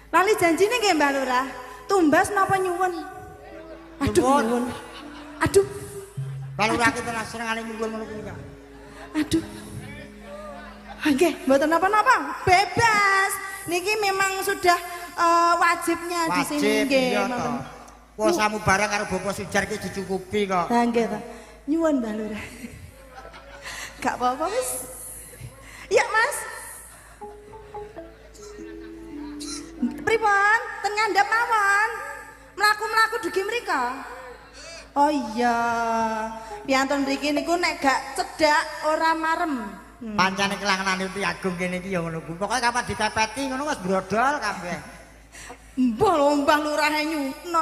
Lali janjine nggih Mbah Lurah. Tumbas napa nyuwun? Aduh nyuwun. Aduh. Mbah Lurah ki tenan senengane nyuwun ngono kuwi. Aduh. Nggih, mboten napa-napa, bebas. Niki memang sudah wajibnya di sini nggih. Puasamu bareng karo Bapak Sujar ki dicukupi kok. Ha nggih ta. Nyuwun Mbah Lurah. Gak apa-apa wis. Iya, Mas. Pripun? Ten ngandhap mawon. Mlaku-mlaku dugi mriko. Oh iya. Piantun mriki niku nek gak cedhak ora marem. Pancane kelangenane Uti Agung kene iki ya ngono kuwi. Pokoke kapan ditepeti ngono wis brodol kabeh. Mbah lho Mbah Lurahe nyutno.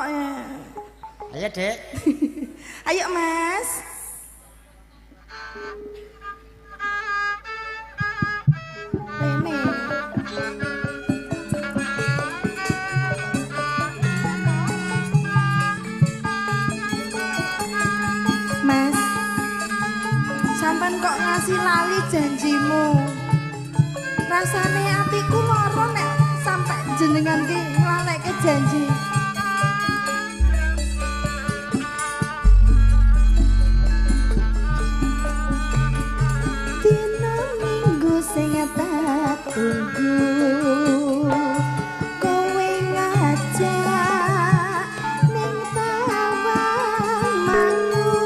Ayo, Dik. Ayo, Mas. Rene. Mas, sampean kok ngasih lali janjimu. Rasane atiku lara nek sampe jenengan ki nglalekke janji. Dina Minggu sing tak tunggu, kowe ngajak ning Tawang Mangu,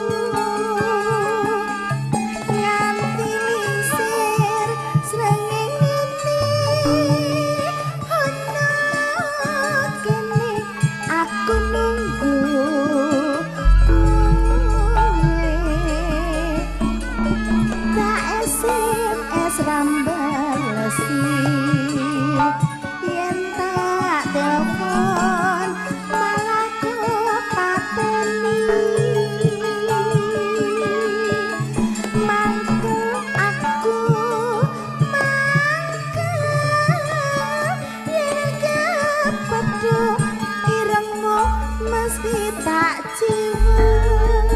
nganti lingsir srengenge ana kene aku nunggu kowe. Tak SMS rambalesi yen tak telepon malah kepateni. Mangkel aku mangkel yen kepethuk irengmu mesti tak ciwet.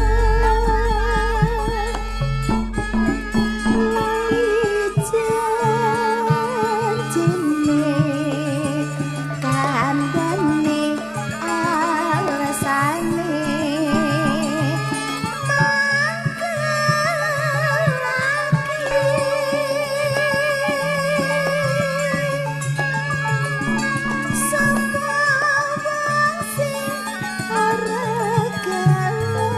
Lali janjine kandhane alesane mangkel lagi. Sapa wong sing ora gelo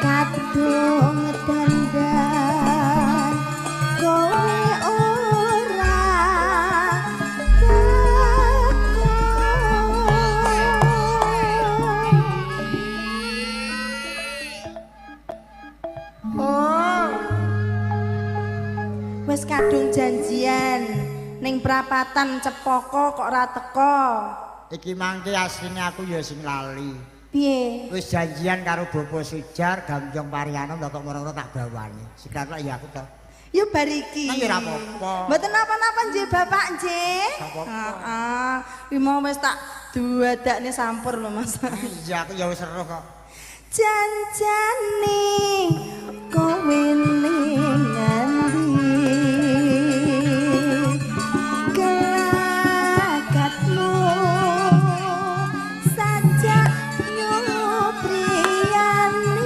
kadung dandan kowe ora teko. Oh. Wis kadung janjian ning prapatan Cepoko kok ora teko. Iki mangke asline aku ya sing lali. Piye? Wis janjian karo Bapak Sujar Gambyong Pariano lho kok moro-moro tak bawani. Sikat lak ya aku to. Ya bar iki. Nah, ya ora apa-apa. Mboten napa-napa nggih Bapak nggih. Gak apa-apa. Heeh. Kuwi mau wis tak duadakne sampur lho Mas. Iya aku ya wis weruh kok. Janjane kowe ning ngendi kelakatmu sajak nyupriyani.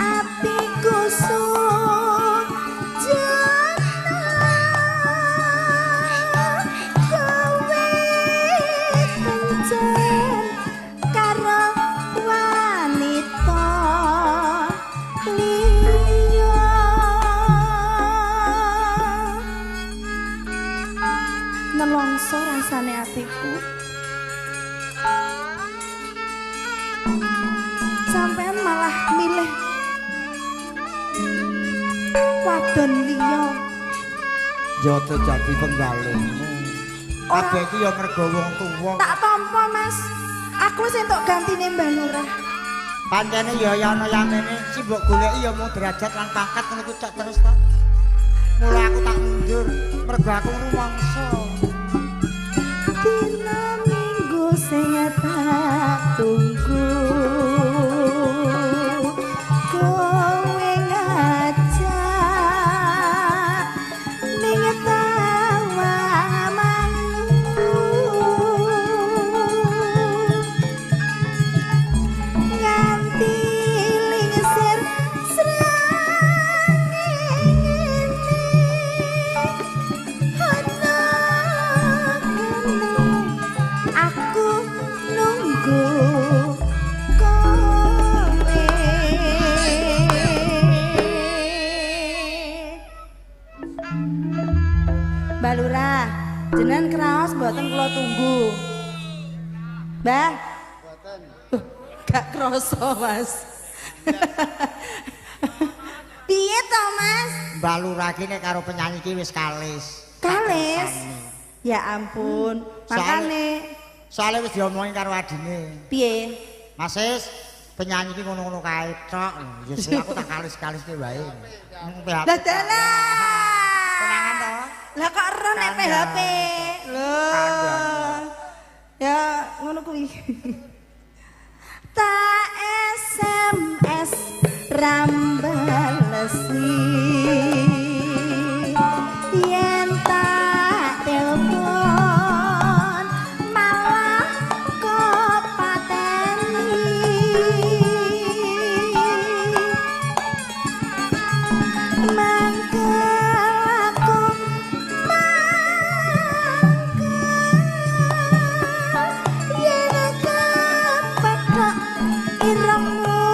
Atiku sujana kowe kencan karo wanita liya. Nelongso rasane atiku. Sampean malah milih wadon liya. Ya aja dadi penggalihmu. Kabeh iki ya mergo wong tuwa. Tak tampa Mas. Aku wis entuk gantine Mbah Lurah. Pancene ya ana yamene sing mbok goleki ya mung derajat lan pangkat ngono kuwi cok terus to. Mula aku tak mundur mergo aku rumangsa. Dina Minggu sing tak tunggu, kowe ngajak Jenengan kraos mboten kula tunggu. Mbah. Mboten. Gak kroso, Mas. Piye to, Mas? Mbak Lurah ki nek karo penyanyi ki wis kalis. Kalis. Ya ampun, makane soalnya wis diomongi karo adine. Piye? Mas Is, penyanyi ki ngono-ngono kae tok. Ya sing aku tak kalis-kaliske wae. Lah dalah. Konangan to? Lah kok ero nek PHP? Lho. Ya ngono kuwi. Tak SMS rambalesi. Yen tak telepon malah kepateni. Mangkel aku mangkel yen kepethuk irengmu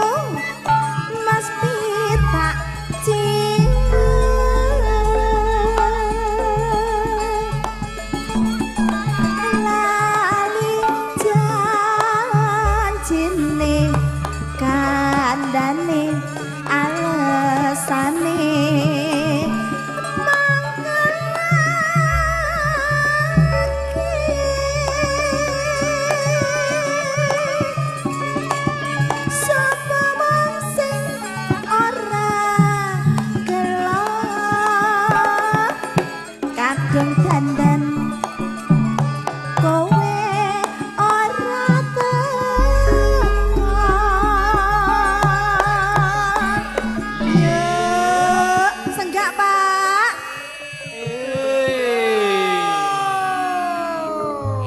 mesti tak cinta. Lali janjine kandhane alesane mangkel lagi. Sapa wong sing ora gelo kadung dandan kowe ora teko. Yo senggak Pak.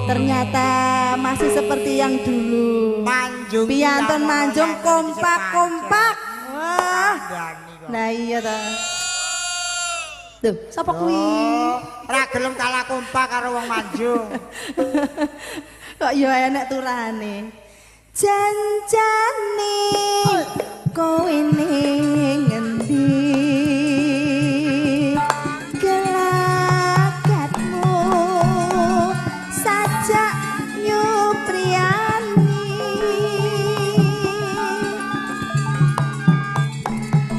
Ternyata masih seperti yang dulu. Manjung. Piantun manjung kompak-kompak. Wah. Nah iya ta. Tuh, sapa kuwi? Ora gelem kalah kompak karo wong manjung. Kok ya enek turane. Janjane kowe ning ngendi? Gelagatmu sajak nyupriyani.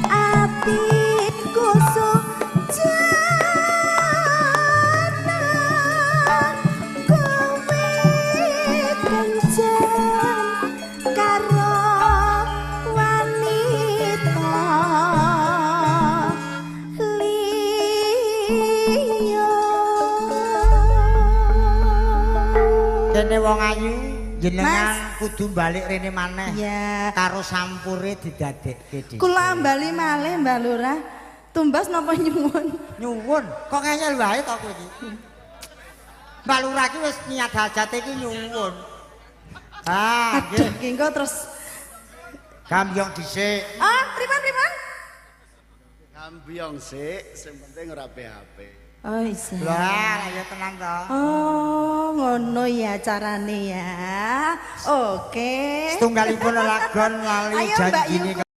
Atiku sujana kowe kencan karo wanita liya. Kene wong ayu jenengan Mas. kudu balik rene maneh. Ya. Karo sampure didadekke dhisik. Kula ambali malih Mbak Lurah. Tumbas napa nyuwun? Nyuwun, kok ngeyel wae to kowe iki. Mbak Lurah iki wis niat hajate iki nyuwun. Ah, Aduh, nggih. ki engko terus Gambyong dhisik. ah, pripun pripun? Gambyong sik, sing penting ora PHP. Oh iya. Lah, ya tenang to. Oh, ngono ya carane ya. Oke. Setunggalipun lelagon lali Ayo, Mbak janjine Yuko.